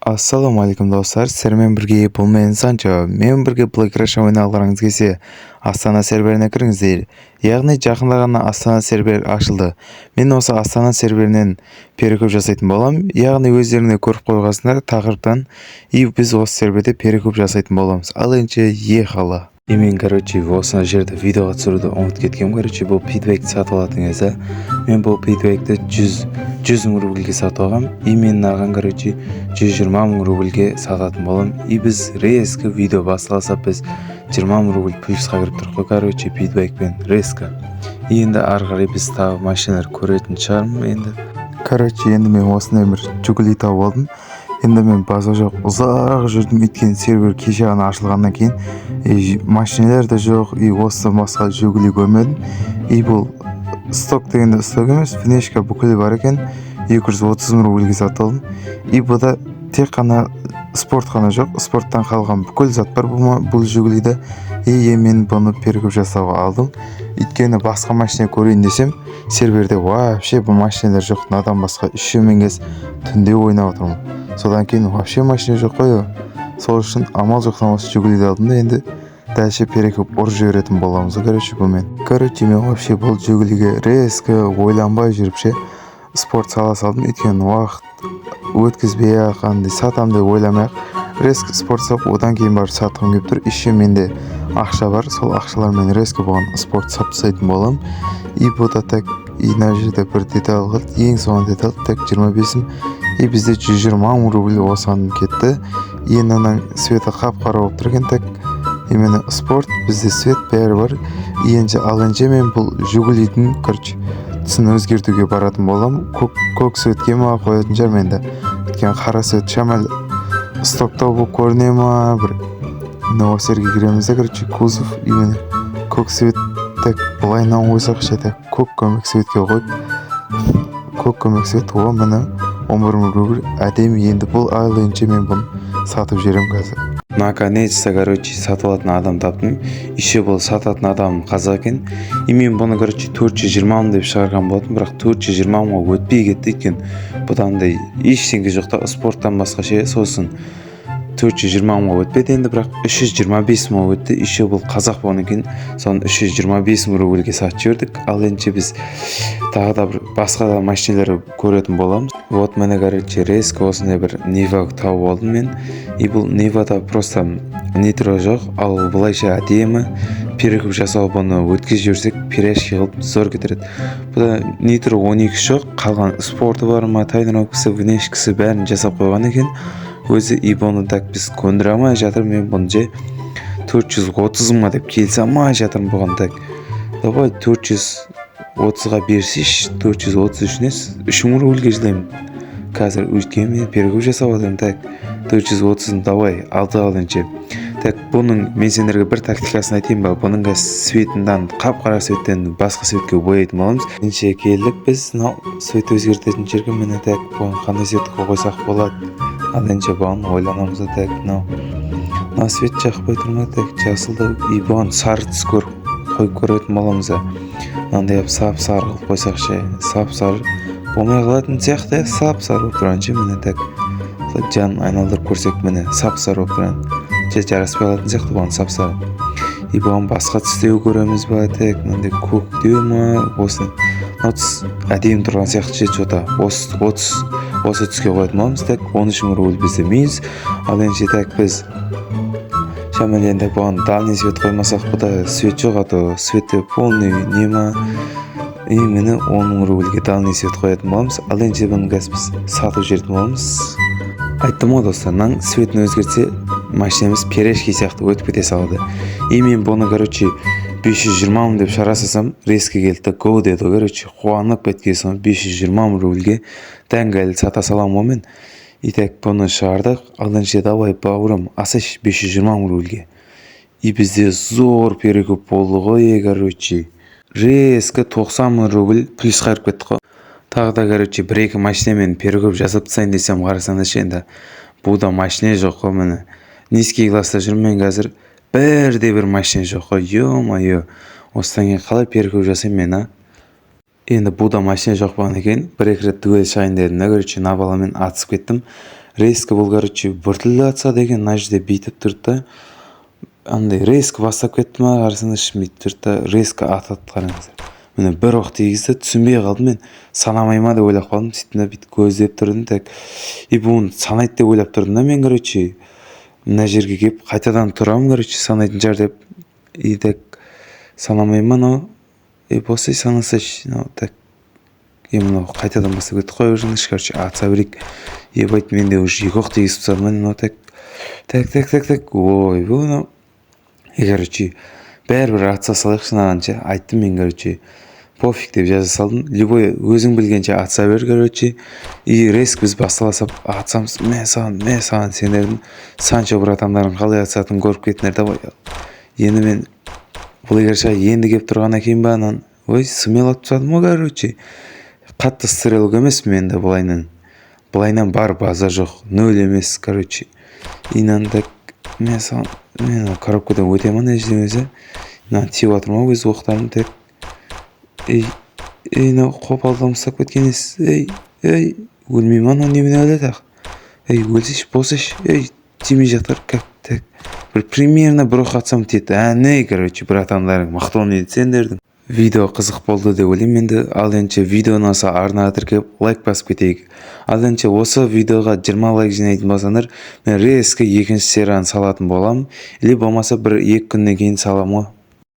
Ассалаумағалейкум, достар! Сіздермен бірге бұл мен, Санчо. Мен бірге Black Russia ойнағыларыңыз келсе, Астана серверіне кіріңіздер. Яғни жақында ғана Астана сервері ашылды. Мен осы Астана серверінен перекуп жасайтын боламын. Яғни өздерің де көріп қойғансыңдар тақырыптан. И біз осы серверде перекуп жасайтын боламыз. Ал ендеше, ехали. И мен, короче, осы жерде видеоға түсіруді ұмытып кеткенмін. Короче, бұл питбайкті сатып алатын кезде мен бұл питбайкті 100 мың рубльге сатып алғанмын. И мен мынаған, короче, 120 мың рубльге сататын боламын. И біз резко видео бастала салып, біз 20 мың рубль плюсқа кіріп тұрмық қой, короче, питбайкпен резко. И енді ары қарай біз тағы машиналар көретін шығармын енді. Короче, енді мен осындай бір Жигули тауып алдым. Енді мен базар жоқ, ұзақ жүрдім, өйткені сервер кеше ғана ашылғаннан кейін и машиналар да жоқ, и осыдан басқа Жигули көрмедім. И бұл сток дегенде сток емес, внешка бүкілі бар екен. 230 мың рубльге сатып алдым. И бұда тек қана спорт қана жоқ, спорттан қалған бүкіл зат бар бұл Жигулиде. И мен бұны перекуп жасауға алдым, өйткені басқа машина көрейін десем, серверде вообще бұл машиналар жоқ мынадан басқа. Еще мен қазір түнде ойнап отырмын, содан кейін вообще машина жоқ қой. Сол үшін амал жоқтан осы Жигулиді алдым да, енді дальше перекуп ұрып жіберетін боламыз ғой, короче, бұнымен. Короче, мен вообще бұл Жигулиге резко ойланбай жүріп ше спорт сала салдым, өйткені уақыт өткізбей ақ андай сатамын деп ойламай ақ резко спорт салып, одан кейін барып сатқым келіп тұр. Еще менде ақша бар, сол ақшалармен резко бұған спорт сап тастайтын боламын. И бұда так, и мына жерде бір деталь қалды, ең соңғы деталь. Так, 25 мың. И бізде 120 мың рубль осыған кетті. И мынаның цветі қап қара болып тұр екен. Так, именно спорт бізде, свет, бәрі бар. И енді, ал енді мен бұл Жигулидің, короче, түсін өзгертуге баратын боламын. Көк цветке ма қоятын шығармын енді, өйткені қара цвет шамалы стоктау болып көріне ма бір. Мына осы жерге кіреміз да, короче, кузов, именно көк цвет. Так, былайынан қойсақ ше? Так, көк көмек цветке қойып, көк көмек цвет. О, міне, 11 мың рубль, әдемі. Енді бұл ал енді мен бұны сатып жіберемін қазір. Наконец-то, короче, сатып алатын адам таптым. Еще бұл сататын адам қазақ екен. И мен бұны, короче, 420 мың деп шығарған болатынмын, бірақ 420 мыңға өтпей кетті, өйткені бұда андай ештеңе жоқ та спорттан басқа ше. Сосын 420 мыңға өтпеді енді, бірақ 325 мыңға өтті. Еще бұл қазақ болғаннан кейін соны 325 мың рубльге сатып жібердік. Ал енді біз тағы да бір басқа да машиналар көретін боламыз. Вот, міне, короче, резко осындай бір Нива тауып алдым мен. И бұл Нивада просто нитро жоқ, ал былайша әдемі. Перекуп жасау, бұны өткізіп жіберсек, пирожки қылып зор кетер еді. Бұда нитро 12 жоқ, қалған спорты бар ма, тонировкасы, внешкісі, бәрін жасап қойған екен өзі. И бұны так біз көндіре алмай жатырмын. Мен бұны же 430 мыңға деп келісе алмай жатырмын бұған. Так, давай 430-ға берсейші. 433 3 мың рубльге жылаймын қазір, өйткені мен перекуп жасап жатырмын. Так, 430-ын давай алты алыншы. Так, бұның мен сендерге бір тактикасын айтайын ба? Бұның қазір цветінен, қап қара цветтен басқа цветке бояйтын боламыз. Ендеше келдік біз мынау цвет өзгертетін жерге. Міне, так, бұны қандай цветке қойсақ болады? Ал ендеше бұған ойланамыз да. Так, мынау цвет жақпай тұр ма? Так, жасылдау. И бұған сары түс көріп қойып көретін боламыз да. Мынандай қылып сап сары қылып қойсақ ше? Сап сары болмай қалатын сияқты, иә, сап сары болып тұрған ше. Міне, так, жанын айналдырып көрсек, міне, сап сары болып тұрған ше, жараспай қалатын сияқты бұған сап сары. И бұған басқа түстеу көреміз ба? Так, мынандай көктеу ма? Осы мынау түс әдемі тұрған сияқты ше че то. Осы отыз, осы түске қоятын боламыз. Так, 13 мың рубль бізде минус. Ал ендеше, так, біз шамалы енді бұған дальний свет қоймасақ, бұда свет жоқ, а то светі полный не ма. И міне, 10 мың рубльге дальний свет қоятын боламыз. Ал ендеше бұны қазір біз сатып жіберетін боламыз. Айттым ғой, достар, мынаның цветін өзгертсе, машинамыз пирожки сияқты өтіп кете салады. И мен бұны, короче, 520 мың деп шығара салсам, резко келді да, го деді ғой. Короче, қуанып кеткен соң 520 мың рубльге дәңгәл сата саламын ғой мен. И так, бұны шығардық. Ал ендеше давай, бауырым, алсайшы 520 мың рубльге. И бізде зор перекуп болды ғой. Короче, резко 90 мың рубль плюсқа кіріп кеттік қой. Тағы да, короче, бір екі машинамен перекуп жасап тастайын десем, қарасаңдаршы енді, бұда машина жоқ қой. Міне, низкий класста жүрмін мен қазір, бірде бір машина жоқ қой. Ё-моё, осыдан кейін қалай перекуп жасаймын мен, а? Енді бұда машина жоқ болғаннан кейін бір екі рет дуэль шығайын дедім да, короче, мына баламен атысып кеттім. Резко бұл, короче, біртүрлі атса деген. Мына жерде бүйтіп тұрды да, андай резко бастап кетті ма, қарасаңдаршы, бүйтіп тұрды да, резко атады. Қараңыздар, міне, бір оқ тигізді. Түсінбей қалдым мен, санамай ма деп ойлап қалдым. Сөйттім да, бүйтіп көздеп тұрдым. Так, и бұны санайды деп ойлап тұрдым да мен. Короче, мына жерге келіп қайтадан тұрамын, короче, санайтын шығар деп. И так, санамай ма мынау? Е, болса, санасайшы мынау. Так, е, мынау қайтадан бастап кетті. Қоя беріңдерші, короче, атса берейік. Ебать, менде уже екі оқ тигізіп тастады ма мынау? Так, так, так, так, так, ойбой, мынау. Е, короче, бәрібір атса салайықшы мынаған ше. Айттым мен, короче, пофиг деп жаза салдым. Любой өзің білгенше атса бер, короче. И резко біз бастала салып атсамыз. Мә саған, мә саған, сендердің Санчо братандарың қалай атысатынын көріп кетіңдер. Давай. Енді мен бұл егер енді келіп тұрғаннан кейін ба, анан, ой, смело атып тастадым ғой. Короче, қатты стрелок емеспін енді. Былайынан, былайынан бар, базар жоқ, нөл емес, короче. И мынаны, так, мә саған. Мен коробкадан өте ма мына жерден өзі? Мынаны тиіп жатыр ма өз оқтарым? Так, ей, ей, мынау қопалдан ұстап кеткен ей, ей, өлмей ма анау? Немене өледі ақ? Ей, өлсейші, болсайшы, ей, тимей жатыр. Как так? Бір примерно бір оқ атсам, тиеді. Әне, короче, братандарың мықты ойнайды сендердің. Видео қызық болды деп ойлаймын енді. Ал ендеше, видео ұнаса, арнаға тіркеліп, лайк басып кетейік. Ал ендеше, осы видеоға 20 лайк жинайтын болсаңдар, мен резко екінші серияны салатын боламын или болмаса бір екі күннен кейін саламын ғой.